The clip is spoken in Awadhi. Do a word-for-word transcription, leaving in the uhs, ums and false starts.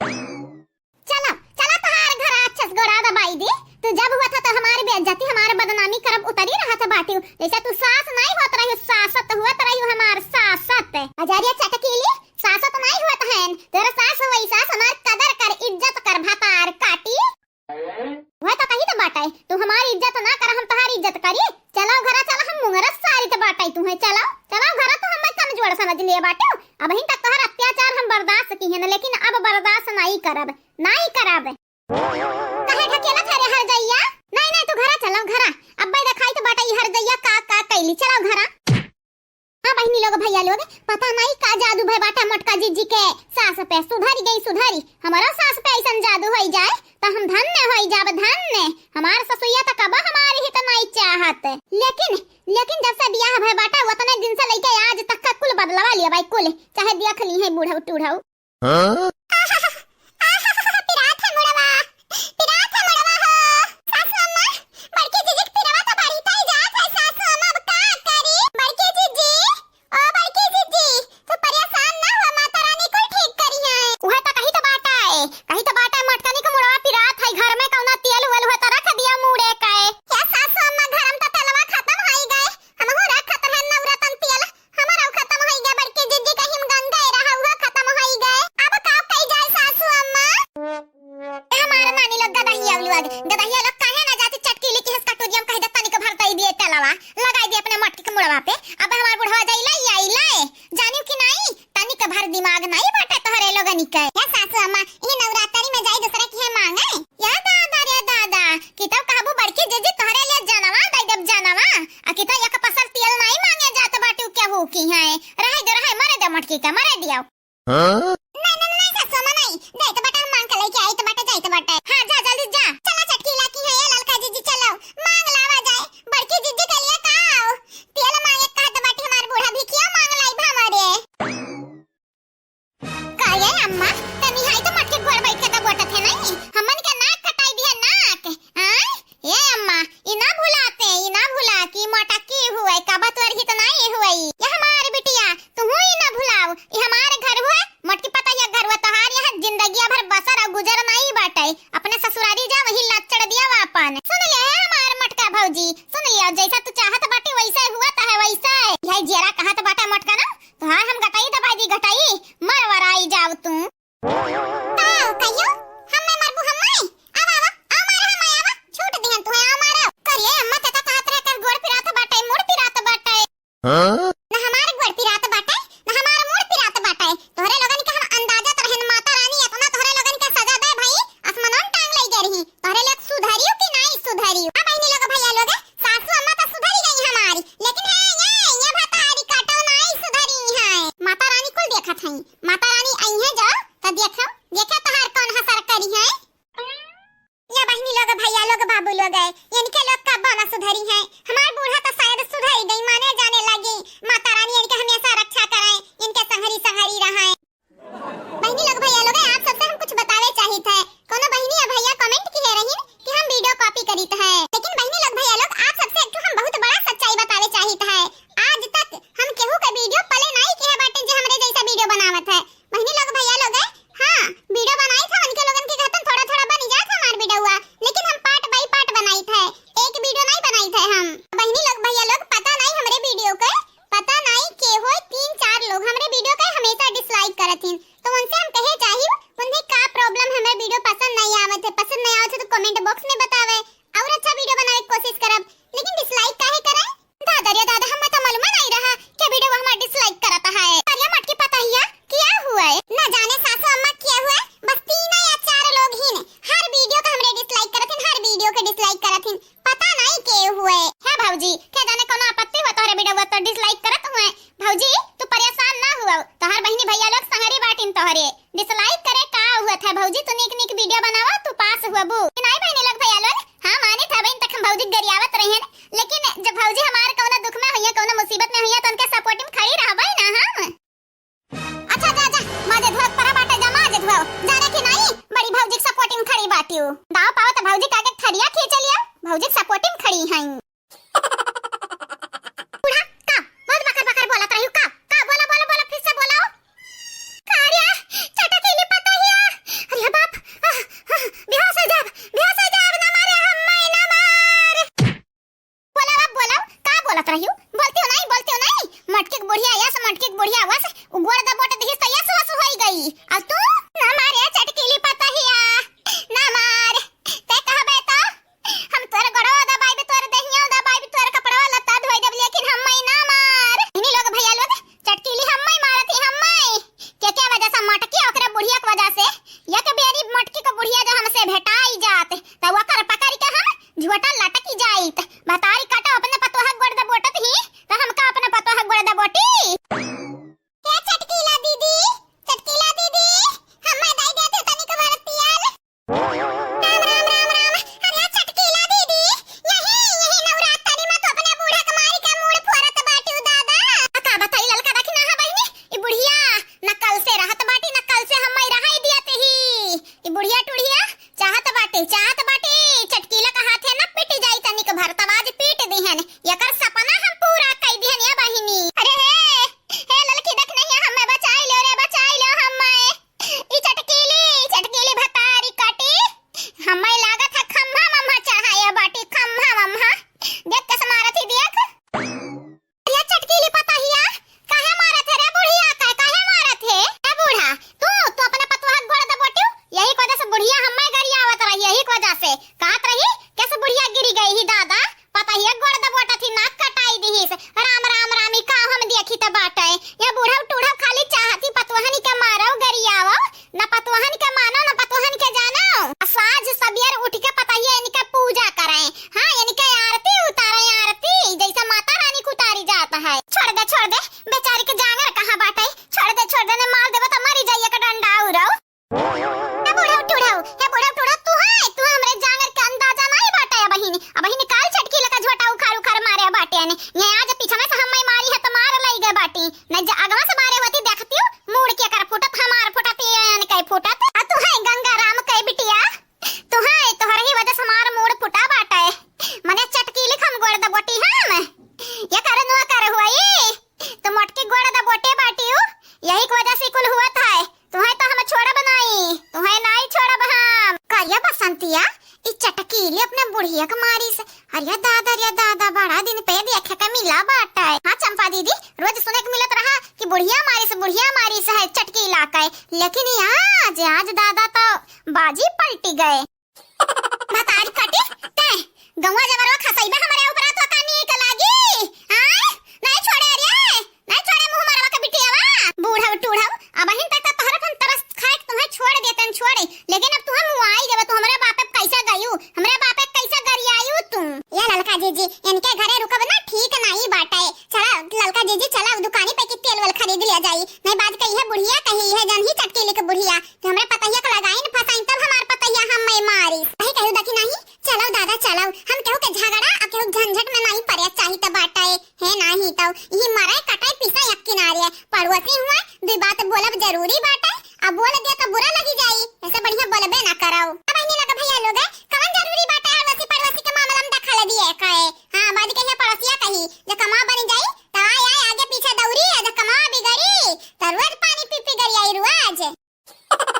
चलो, चलो, तोहार घर अच्छे से गोड़ा दबाई दी। तू जब हुआ था तो हमारी बेइज्जती, हमारे बदनामी करब उतरी रहा था बाटिउ। जैसे तू सास नहीं होत रही, सासत हुआ तो रही हमार सासत। अजरिया चटकीली, सासत नहीं होत हैं। तेरा सास हुई सास, हमार कदर कर, इज्जत कर, भतार काटी। वह तो कही तो बाटे, तू हमारी इज्जत ना कर, हम तोहारी इज्जत करी। चलो घरा चलो, हम मुंगरत सारी तो बाटे तू है। चलो, चलो घरा, तू हमें कमजोर समझ लिए बाटे। अबहिन तक तोहर अत्याचार हम बर्दाश्त किहेन, लेकिन अब बर्दाश्त नहीं करब, नहीं करब। काहे ढकेला था रे हरजइया? नहीं, नहीं, तू घरा चलो, घरा। अब्बे देखाई तो बाटे ई हरजइया का, का कैली। चलो घरा। हाँ बहिनी लोग, भैया लोग, पता नहीं का जादू भय बाटे मोटका जिज्जी के सास पे। सुधरी गई, सुधरी। हमारा सास पे ऐसन जादू होई जाए तो हम धन्य होई जाब, धन्य। हमार ससुइया तो कबो हमारी हित नहीं चाहत, लेकिन, लेकिन जब से बियाह भय बाटे उतने दिन से लेके आज तक का कुल बदलवा लिया भाई, कुल। चाहे देख ली है बूढ़ऊ टूढ़ऊ। हाँ? पिरात है मुड़वा, पिरात है मुड़वा हो। सासू अम्मा, बड़की जीजी के पिरवा तो बड़ी तई जात है सासू अम्मा, अब का करी? बड़की जीजी, ओ बड़की जीजी, तू परेशान ना हो, माता रानी कुल ठीक करी है। उहे तो कही तो बाटा है, कही तो बाटा है, मटकनी के मुड़वा पिरात है, घर में कौना तेल उल हुआ तो रख दिया मुड़े का। क्या सासू अम्मा, घर में तो तेलवा खत्म होई गए, हमहू रखत रहन नवरतन तेल, हमरौ खतम होई गए, बड़की जिज्जी कहिन गंगा ए रहा, उहो खतम होई गए। अब का कई जाए सासू अम्मा? ए हमार नानी लोग गदहिया लोग, गदहिया लोग काहे ना जाती चटकीली की हंस कटोरिया में कह दे तनिक भर तई दिए तेलवा, लगाई दिए अपने मटकी के मुड़वा पे। अब हमार बुढ़वा जाई लाई, आई लाई, जानियो कि नाई, तनिक भर दिमाग नाई बाटे तोहरे लोगनी के। ए सासू अम्मा, ई नवरात्रि में जाई दूसरा की है मांगे? या दादा रे दादा, कि तब कहबू बड़की जिज्जी तोहरे लिए जनवा दे देब जनवा, आ कि तब एक पसल तेल नाई मांगे जात बाटू केहू की है। रहे दे, रहे, मरे दे मटकी के, मरे दियो। हाँ? नहीं, नहीं, नहीं, सासू अम्मा, नहीं, जाइत बाटे, हम मांग के लेके आइत बाटे, जाइत बाटे। हाँ, जा, जल्दी जा। चला, चटकीला की है, ये ललका जिज्जी, चलो, मांग लावा जाए। बड़की जिज्जी के लिए का आओ? तेल मांगे कहत बाटे हमार बूढ़ा, भिखिया मांग लाई भा मरे। का ये अम्मा, तनी हाई तो मटकी गोड़ बैठ के तो बोटत है नहीं, हमन के नाक कटाई दिया, नाक। आय? ए अम्मा, ई ना भुलाते, ई ना भुला कि मोटकी हुए, कबा तोर हित ना ये हुए। ये हमार बिटिया, तुहू ई ना भुलाओ, ई हमार घर हुए, मोटकी पतैया घर हुए, तोहार यहाँ जिंदगिया भर बसर और गुजर नाई बाटे। अपने ससुरारी जा, वहीं लचड़ दिया आपन। सुन ले हे हमार मोटका भौजी, सुन लिया, जैसा तू चाहत बाटे वैसे हुआ तो है वैसे। यही जियरा कहत बाटे मोटका ना, तोहार हम गटाई दबाई दी गटाई, मर वराई जाओ तू। का कहियो? हम्मे मरबू हम्मे? आवा, आवा, आवा मारे हम्मे, आवा। छूट दिहन तुहे, आवा मारो। करिए अम्मा, ते तो कहत रहे कर गोड़ पिरात बाटे, मुड़ पिरात बाटे। हाँ? ना हमार गोड़ पिरात बाटे, ना हमार मुड़ पिरात बाटे। तोहरे लोगन के हम अंदाजत रहन, माता रानी इतना तोहरे लोगन के सजा दे भाई, आसमानों में टांग लई गए रही। तोहरे लोग सुधरियो कि नाई सुधरियो? आ बहिनी लोग, भैया लोग, सासू अम्मा तो सुधरी गई हमारी, लेकिन है ये, ये भतारी काटो नाई सुधरी है। माता रानी कुल देखत हई, माता रानी आई है जो, तो देखो, देखो तोहार कौन हसर करी है। या बहिनी लोग, भैया लोग, बाबू लोग है, इनके लोग कब ना सुधरी है। हमार बूढ़ा तो शायद सुधरी गई, माने जाने लगी। माता रानी इनके हमेशा रक्षा कराए, इनके संहरी संहरी रहाए। बहिनी लोग, भैया लोग, आप सबसे हम कुछ बतावे चाहित है। कोनो बहिनी या भैया comment किहे रहिन कि हम video copy करीत है, लेकिन बहिनी लोग, भैया लोग, आप सबसे एक ठो हम बहुत बड़ा सच्चाई बतावे चाहित है। आज तक हम केहू का video play नहीं किहे बाटे जे हमरे जैसा video बनावत है। बहिनी लोग, भैया लोग, हाँ, video बनाइत है, उनके लोगन के कहतन थोड़ा थोड़ा बन जात है हमार videoआ, लेकिन हम part by part बनाइत है, एक video नहीं बनाइत है हम। बहिनी लोग, भैया लोग, पता नहीं हमरे video के पता नाई के होय, तीन चार लोग हमरे video के हमेशा dislike करत हिन, तो उनसे हम कहे चाहिब, उन्हें का problem हमरे video पसंद नहीं आवत है, पसंद नहीं आवत है तो comment box में बतावे और अच्छा video बनावे की कोशिश करब, लेकिन dislike काहे करे? दादा रे दादा, हमें तो मालूम नहीं रहा कि video हमार dislike करत है। अरे मटकी पतहिया, क्या हुआ है? न जाने सासू अम्मा क्या हुआ है, बस तीन या चार लोग हिन हर video का हमरे dislike करत हिन, हर video के dislike करत हिन। पता नहीं के हुए। हे भौजी, के जाने कौनो आपत्ति हुआ तोहरे video तो dislike करत हुए। भौजी, तू परेशान ना हुआ, तोहर बहिनी भैया लोग संगरी बाटिन तोहरे। Dislike करे का हुआ था भौजी, तू नीक नीक video बनावा, तू पास हुआ बू। कि नहीं बहिनी लोग भैया लोग, हाँ माने था बहन तक हम भौजी गरियावत रहे हैं, लेकिन जब भौजी हमार कौनो दुख में हुई है, कौनो मुसीबत में हुई है, तो उनके support में खड़ी रहबे ना हम। अच्छा, जा, जा, माजे धोए के परा बाटे, जा, माजे धोए। जाने की नाई, बड़ी भौजी के support में खड़ी बाटियो। दाव पाओ तो भौजी का के थरिया खींच लिया, भौजी के support में खड़ी हैं। बूढ़ा, का? बहुत बकर बकर बोलत रही, का? का? बोला, बोला, बोला, फिर से बोलाओ। का रे, चटकीली पतहिया। अउ तू ना मारे चटकीली पतहिया, ना मार। ते कहबे तो हम तोर गोड़वा दबाइब, तोर देहिया दबाइब, तोर कपड़वा लत्ता धोई देब, लेकिन हम्मई ना मार। इन्हीं लोग भैया लोग चटकीली हम्मई मारत ही, हम्मई। के के वजह से? मोटकी, ओकरे बुढ़िया के वजह से। एक बेरी मोटकी को बुढ़िया जो हमसे भेटाई जात, त ओकर पकड़ के हम झोटा लटकी जाइत। भतारी काटा अपने पतोह गोड़ दबोटत ही, त हमका अपने पतोह गोड़ दबोटी। ए चटकीला दीदी, चटकीला दीदी, हम्मे दई देते तनिक भर पियल। राम, राम, राम, राम। अरे चटकीला दीदी, यही, यही नवरात्रि में तो अपने बूढ़ा के मारी के मूड़ फोड़त बाटिउ दादा। का बताई ललका, देखी ना है बहिनी, ई बुढ़िया न कल से रहत बाटी, न कल से हम्मे रहाई दियत ही। ई बुढ़िया टुढ़िया चाहत बाटे, चाहत बाटे चटकीला का हाथे न पिट जाई तनिक भर, तब आज पीट दिहन। एकर सपना हम पूरा कई दिहन ए बहिनी। अरे हे, हे ललकी देख नहीं, हम्मे बचाई लो रे, बचाई लो हम्मे। ई चटकीली, चटकीली भतारी काटी। हम्मे लागत है खम्हा मम्हा चढ़ाया बाटी, खम्हा मम्हा। देख कस मारत ही देख। अरे चटकीली पतहिया, काहे मारत है रे बुढ़िया? काहे, काहे मारत है? ए बूढ़ा, तू, तू अपने पतोह के गोड़ दबोटियो, यही के वजह से बुढ़िया हम्मे गरियावत रही, यही के वजह से। कहत रही, कैसे बुढ़िया गिरी गई ही दादा? पतहिया गोड़ दबोटत ही, नाक कटाई दिहिस। राम, राम, राम, ई का हम देखी त बाटे। ये बूढ़ा टूढ़ा खाली चाहती पतोहनी के मारो गरियावो, न पतोहन के मानो, न पतोहन के जानो। आ साँझ सबेर उठ के पतहिया इनके पूजा करे, हाँ, इनके आरती उतारे, आरती जैसे माता रानी के उतारी जात है। छोड़ दे, छोड़ दे, बेचारी के जांगर कहाँ बाटे? छोड़ दे, छोड़ दे, ने मार देबो त मरी जाई एक डंडा उरऊ। हे बूढ़ऊ टूढ़ऊ, हे बूढ़ऊ टूढ़ऊ, तू है, तू हमरे जांगर के अंदाजा नहीं बाटे। अबहिन, अबहिन काल चटकीला का झोटा उखाड़ उखाड़ मारे बाटे ने। ये आज पीछा में से हम्मे मारी है त मार लई गए बाटी। नहीं जे अगवा से मारे होती देखतियो, मूड़ के कर फुटत, हमार फुटत, ये अन के फुटत। आ तू है गंगा राम के बिटिया, तू है, तोहर ही वजह से हमार मूड़ फुटा बाटे। मने चटकीली हम गोड़ दबोटी हम। ये कर नुआ कर हुआ ई। तू मोटकी गोड़ दबोटे बाटियो, यही के वजह से कुल हुआ था। तू है तो हम छोड़ब नहीं, तू है नहीं छोड़ब हम। करिया बसंतिया, ई चटकीली अपने बुढ़िया के मारी से। अरे दादा, अरे दादा, बड़ा दिन पे देखे के मिला बाटे। हाँ चंपा दीदी, रोज सुने के मिलत रहा कि बुढ़िया मारी से, बुढ़िया मारी से है चटकीला के। लेकिन आज, आज दादा तो बाजी पलटी गए। भतारी कटी, ते गौवा जबरवा खसैबे हमरे ऊपर तो का नीक लागी? आय? नहीं छोड़े रे, नहीं छोड़े मुँह मरवा के बिटियावा। बूढ़व टूढ़व, अबहिन तक तो तोहरे हम तरस खाए के तुम्हें छोड़ देतन छोड़े, लेकिन अब तुम्हें मुआई देबे, तू हमरे बापे कैसे गयू, हमरे बापे कैसे गरियायू तू? ये ललका जीजी, इनके घरे रुकब ना ठीक नहीं बाटे। चला ललका जीजी, चला दुकानी पे की तेल वेल खरीद लिया जाई, नहीं बात कही है बुढ़िया कही है जन ही चटकीली के बुढ़िया। कि हमरे पतहिया के लगाइन फसाइन तब हमार पतहिया हम्मे मारिस। कही कहू देखी नहीं, चलो दादा चलो, हम केहू के झगड़ा आ केहू झंझट में नहीं पड़े चाहित बाटे। है नहीं तो यही मरे कटे पीसे एक किनारे, पड़ोसी हुए, दुई बात बोलब जरूरी बाटे।